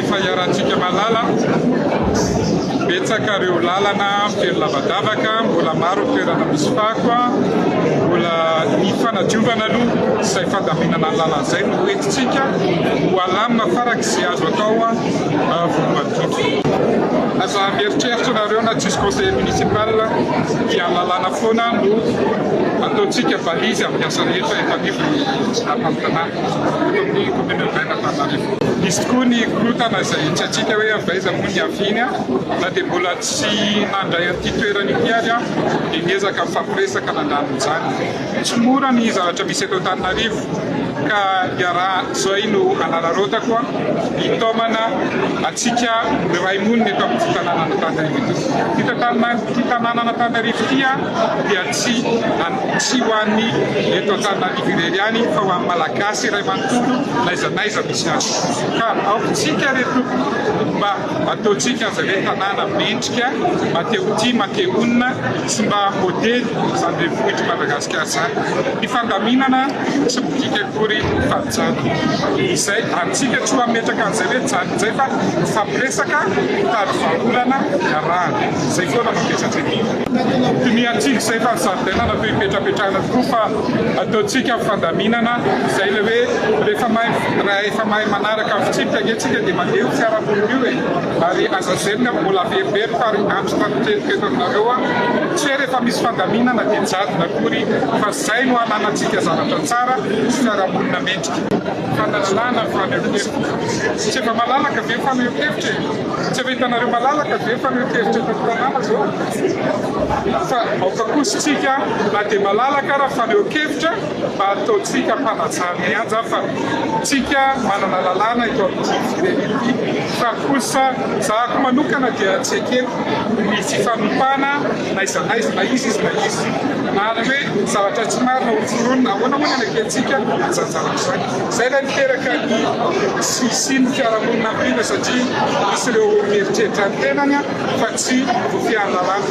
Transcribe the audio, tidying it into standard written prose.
efa iarahantsika mahalala, betsaka ireo lalana feno lavadavaka, mbola maro ny toerana misy fako, mbola ny fanadiovana aloha izay fandaminana ny lalana izay no hoentintsika ho alamina farak'izay azo atao voalohany indrindra. Aza mieritreritra nareo na tsisy conseiller municipal dia lalàna foana no ataontsika balise amin'ny asa rehetra eto anivon'ny lapan'ny tanàna eto amin'ny commune urbaine Antananarivo. Misy tokoa ny korontana izay tsy haintsika hoe avy aiza moa ny haviany na dia mbola tsy nandray an'ity toerana ity ary aho dia niezaka nifampiresaka nandany izany. Tsy mora ny zavatra misy eto Antananarivo ka iaraha izay no anararaotako hitaomana antsika miray monina eto amin'ity tanànan'Antananarivo ity. Ity tanànan'Antananarivo ity dia tsy tsy ho an'ny eto Antananarivo irery ihany fa ho an'ny Malagasy iray manontolo n'aiza n'aiza misy azy. Ka aoka re tompoko mba ataontsika aza hoe tanàna mendrika, maha-te-ho tia, maha-te-honina sy mba modely izany renivohitr'i Madagasikara izany. Ny fandaminana tsy midika akory fa jadona. Izay antsika tsy ho hametraka an'izay hoe jadona izay fa mifampiresaka, mitady vahaolana iarahana. Izay foana no ampiasantsika. Dinihantsika izay fa ny zaridaina natao hipetrapetrahana tokoa fa ataontsika ny fandaminana izay ilay hoe rehefa mahay raha efa mahay manaraka ny fitsipika ange tsika dia mandeha io fiarahamonina io e. Ary aza velona mbola averimberiko ary antso tanteriko eto aminareo aho, tsy hoe rehefa misy fandaminana dia jadona akory fa zay no hananantsika zavatra tsara sy fiarahamonina mendrika. Fanalalahana ny fanehoan-kevitra. Tsy efa malalaka ve ny fanehoan-kevitra e? Tsy efa hitanareo malalaka ve ny fanehoan-kevitra eto an-tanàna zao? Fa aoka kosa tsika na dia malalaka ara fanehoan-kevitra mba ataontsika am-panajana ihany zany fa tsika manana lalàna eto amin'ity firenena ity fa kosa zahako manokana dia tsy ekeko ny fifanompana n'aiza n'aiza na iza izy na iza na ny hoe zavatra tsy marina ho foronina ahoana moa ny anakentsika an'izany zavatra izany izay ilay niteraka ny tsy hisian'ny fiarahamonina ampina satria misy ireo mieritreritra ny tenany fa tsy voafehin'ny lalàna.